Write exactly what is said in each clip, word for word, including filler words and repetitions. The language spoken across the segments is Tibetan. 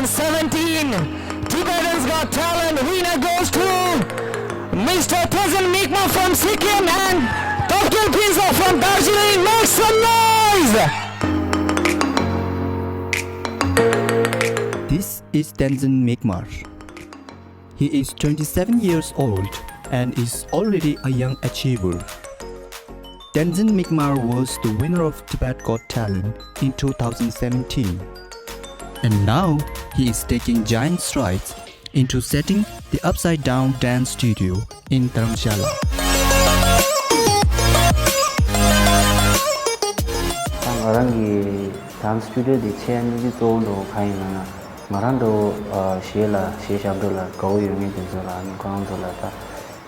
seventeen Tibetans Got Talent winner goes to Mister Tenzin Mikmar from Sikkim and Topkil Phuntsog from Darjeeling. Make some noise! This is Tenzin Mikmar. He is twenty-seven years old and is already a young achiever. Tenzin Mikmar was the winner of Tibet Got Talent in two thousand seventeen. And now he is taking giant strides into setting the Upside Down Dance Studio in Dharamshala. ད་ང་རང་གི་dance studio དེ་ཆེས་གནད་འགག་གཙོ་བོ་འདྲ་བོ་གང་ཡིན་ལབ་ན། ང་རང་ཚོ་ཨ་གཞས་ལ་གཞས་ཞབས་བྲོ་ལ་དགའ་བོ་ཡོད་མཁན་དེ་ཚོ་ལ་ཨ་ནི་ཁོ་རང་ཚོ་ལ་ད་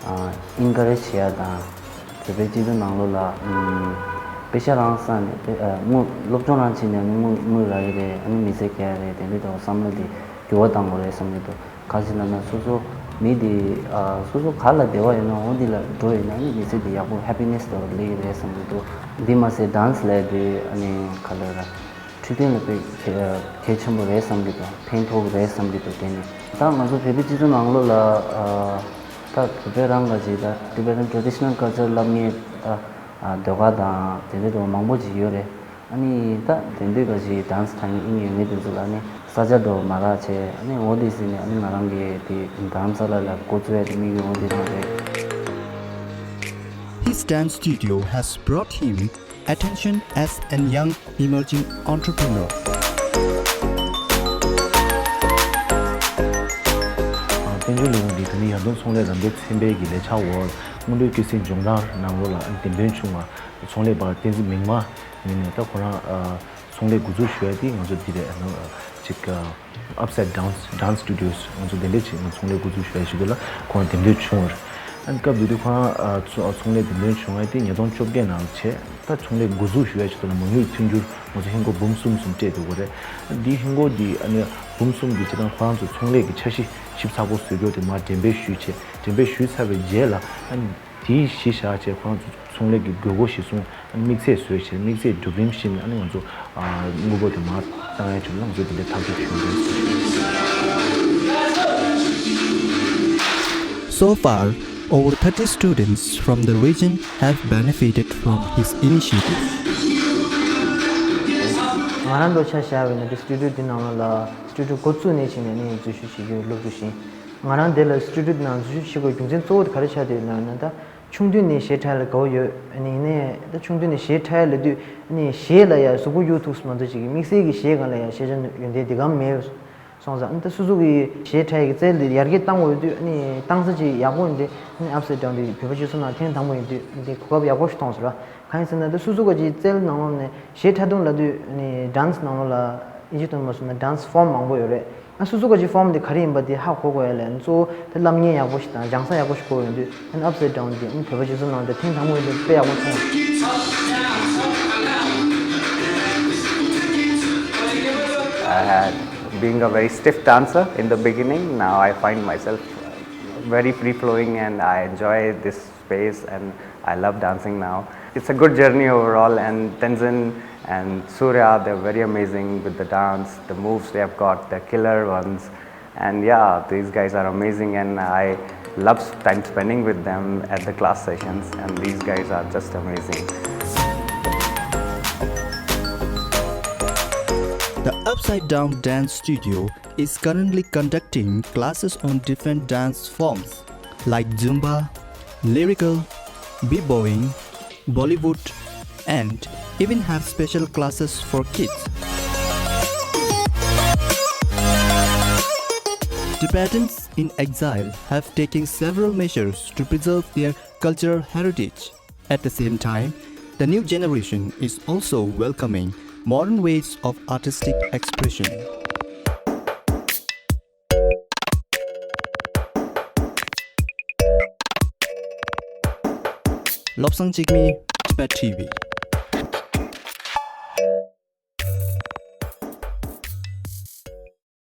ཨ་ཨིན་ཀ་རེཇ་བྱེད་ཡ་དང་། བོད་པའི་སྤྱི་ཚོགས་ནང་ལོགས་ལ་ཨམ་དཔེ་ཆ་རང་བསགས་ནས་དཔེ་ཨ་དངུལ་སློབ་སྦྱོང་རང་བྱས་ནས་ཨ་ནི་དངུལ་དངུལ་རག་གི་རེད། ཨ་ནི་མི་ཚེ་སྐྱེལ་ཡ་རེད། དེ་འདྲའི་ཐོག་བསམ་བློ་དེ་འགྱུར་བ་གཏང་དགོས་རེད་བསམ་གྱི་འདུག་ག་ཅི་ལབ་ན་སོ་སོ་མི་དེ་ཨ་སོ་སོ་ག་ལ་བདེ་བ་ཡོད་ན་འོ་འདི་ལ་འགྲོ་ཡོད་ན་ཨ་ནི་མི་ཚེ་དེ་ཡག་པོ་ཧེ་པི་ནེ་སི་འདྲ་བོ་སླེབས་ཀྱི་རེད་བསམ་གྱི་འདུག་འདི་མ་ཟད་dance ལབ་དེ་ཨ་ནི་ག་ལབ་ར། འཕྲོད་བསྟེན་ལ་དཔེ་གལ་གལ་ཆེན་པོ་རེད་བསམ་གྱི་འདུག་ཕན་ཐོགས་ཀྱི་རེད་བསམ་གྱི་འདུག་དེ་ནི་ད་ང་ཚོ་བོད་པའི་སྤྱི་ཚོགས་ནང་ལོགས་ལ་ཨ་ད་བོད་པའི་རང་ག་ཅིག་ད་Tibetan traditional culture ལབ་མཁན་ད་ཨ་ཟློས་གར་དང་དེ་འདྲ་འདྲ་བོ་མང་པོ་ཅིག་ཡོད་རེད། ཨ་ནི་ད་དེ་འདྲ་ག་ཅིག་dance ག་ནི་ཨིན་ཡོད་མེད་དེ་ཚོ་ལ་ནི་ས་ཆ་འདྲ་བོ་མ་རག་བྱས། ཨ་ནི་འོ་དེ་ཟེར་ནས་ཨ་ནི་ང་རང་གི་དེ་རྡ་རམ་ས་ལ་ལ་འགོ་བཙུགས་ཡ་དེ་དམིགས་ཡུལ་འོ་དེ་རང་རེད། His dance studio has brought him attention as a young emerging entrepreneur. ཨ། དཔལ་འབྱོར་ལས་ཁུངས་ཀྱིས་ད་ནི་ཡར་ཐོན་ཚོང་ལས་རམ་འདེགས་ཚན་པའི་གི་ལས་འཆར་འོག་སྔོན་འགྲོའི་སྐྱེད་སྲིང་སྦྱོང་བརྡར་ནང་ལོགས་ལ་འདེམས་ཐོན་བྱུང་བ་ཚོང་ལས་པ་བསྟན་འཛིན་མིག་དམར་ཡིན་ནས། ད་ཁོ་རང་ཨ་ཚོང་ལས་འགོ་འཛུགས་ཞུ་ཡ་དེ་ང་ཚོ་འདི་རེད། ཨ་ནི་ཅིག་ཨ། Upside Down Dance Studios ང་ཚོ་དེ་འདྲས་ཅིག་ང་ཚོང་ལས་འགོ་འཛུགས་ཞུ་ཡ་ཞིག་ལ་ཁོང་འདེམས་ཐོན་བྱུང་བ་རེད། ཨ་ནི་སྐབས་དེ་དུས་ཁོ་རང་ཨ་ཚོ་ཚོང་ལས་འདེམས་ཐོན་བྱུང་བ་དེ་ཉིས་སྟོང་བཅོ་བརྒྱད་ནང་བྱས། ད་ཚོང་ལས་འགོ་འཛུགས་ཞུ་ཡ་ཞིག་ལ་མ་དངུལ་མཐུན་འགྱུར་ང་ཚོ་ཧིན་སྒོར་འབུམ་གསུམ་གསུམ་སྤྲད་འདུག་གོ་རེད། འདི་ཧིན་སྒོར་འདི་ཨ་ནི་འབུམ་གསུམ་འདི་སྤྱིར་བཏང་ཁོ་རང་ཚོ་ཚོང་ལས་ཀྱི་འཆར་གཞི་ཞིབ་ཚགས་པོ་བཟོས་རྒྱུ་དེ་མར་འགྲེམས་སྤེལ་ཞུས་བྱས། འགྲེམས་སྤེལ་ཞུས་ཚར་བའི་རྗེས་ལ་ཨ་ནི། དེའི་གཞི་བཞག་བྱས་ཁོ་རང་ཚོ་ཚོང་ལས་ཀྱི་དགོས་མཁོ་གཞིར་བཟུང་དམིགས་ཚད་བཟོས་བྱས། དམིགས་ཚད་སྒྲུབ་རིམ་བཞིན་ཨ་ནི་ང་ཚོ་དངུལ་འབོར་དེ་མར་བཏང་ཡ་བྱུང་ན་ང་ཚོ་དེ་འདྲའི་ཐག་གཅོད་བྱུང་ཡོད། So far, over thirty students from the region have benefited from his initiative. ང་རང་ཚོ་ཆ་བཞག་པ་ཡིན་ན་དེ་སི་ཊུ་ཌི་ཡོ་འདི་ནང་ལ་སི་ཊུ་ཌི་ཡོ་འགོ་བཙུགས་ནས་བྱས་ནས་ནི་འཛུལ་ཞུགས་བྱེད་རྒྱུའི་སློབ་ཕྲུག་ཡིན། ང་རང་འདི་ལ་སི་ཊུ་ཌི་ཡོ་ནང་འཛུལ་ཞུགས་བྱེད་དགོས་རྒྱུ་མཚན་གཙོ་བོ་དེ་ག་རེ་ཆགས་བསྡད་ཡོད་ལབ་ན། ད་ཆུང་དུས་ནས་གཞས་འཁྲབ་ཡ་ལ་དགའ་བོ་ཡོད། ཨ་ནི་ཡིན་ནའི་ད་ཆུང་དུས་ནས་གཞས་འཁྲབ་ཡ་ལབ་དུས་ཨ་ནི་གཞས་ལ་ཡ་གཟུགས་པོ་གཡུག་ཐུབ་ས་མ་གཏོགས་ཅིག་གི་དམིགས་བསལ་གྱི་གཞས་སྒང་ལ་ཡ་ཤེས་བྱ་ཡོན་ཏན་དེ་ག་མེད་སོང་ཙང་། ཨ་ནི་ད་སོ་སོ་གི་གཞས་འཁྲབ་ཡ་གི་རྩལ་དེ་ཡར་རྒྱས་བཏང་དགོས་ཡོད་དུས་ཨ་ནི་བཏང་ས་ཅིག་ཡག་པོ་ཡིན་དུས་ཨ་ནི་ཨབ་སའིཌ་ཌའོན་དེ་བོད་པ་སྤྱི་ཚོགས་ནང་ཐེངས་དང་པོ་ཡིན་དུས་ཨ་ནི་དེ་གོ་སྐབས་ཡག་པོ་ཞིག་མཐོང་སོང་ར། གང་ཡིན་ཟེར་ན་ད་སོ་སོ་ག་ཅིག་རྩལ་ནང་ལོགས་ནས་གཞས་འཁྲབ་སྟངས་ལབ་དུས་ཨ་ནི་ཌན་སི་ནང་ལོགས་ལ་ཨིན་ཇི་ཐོག་ནས་མ་སོང་ན་ཌན་སི་ཕོམ་མང་པོ་ཡོད་རེད། ཨ་སོ་སོ་ག་ཅིག་ཕོམ་དེ་ག་རེ་ཡིན་པ་དེ་ཧ་གོ་དགོས་ཡ་ལས་གཙོ་བོ་དེ་སློབ་གཉེར་ཡག་པོ་ཞིག་དང་སྦྱང་ས་ཡག་པོ་ཞིག་དགོས་ཡོང་དུས་ཨ་ནི་ཨབ་སའིཌ་ཌའོན་དེ་ཨ་ནི་བོད་པ་སྤྱི་ཚོགས་ནང་དེ་ཐེངས་དང་པོ་ཡིན་དུས་དཔེ་ཡག་པོ་མཐོང་། I had, being a very stiff dancer in the beginning, now I find myself very free flowing and I enjoy this space and I love dancing now. It's a good journey overall, and Tenzin and Surya, they're very amazing with the dance, the moves they have got, they're killer ones. And yeah, these guys are amazing, and I love time spending with them at the class sessions, and these guys are just amazing. The Upside Down Dance Studio is currently conducting classes on different dance forms like Zumba, lyrical, b-boying, Bollywood, and even have special classes for kids. Tibetans in exile have taken several measures to preserve their cultural heritage. At the same time, the new generation is also welcoming modern ways of artistic expression. Lobsang Jigme, Tibet T V.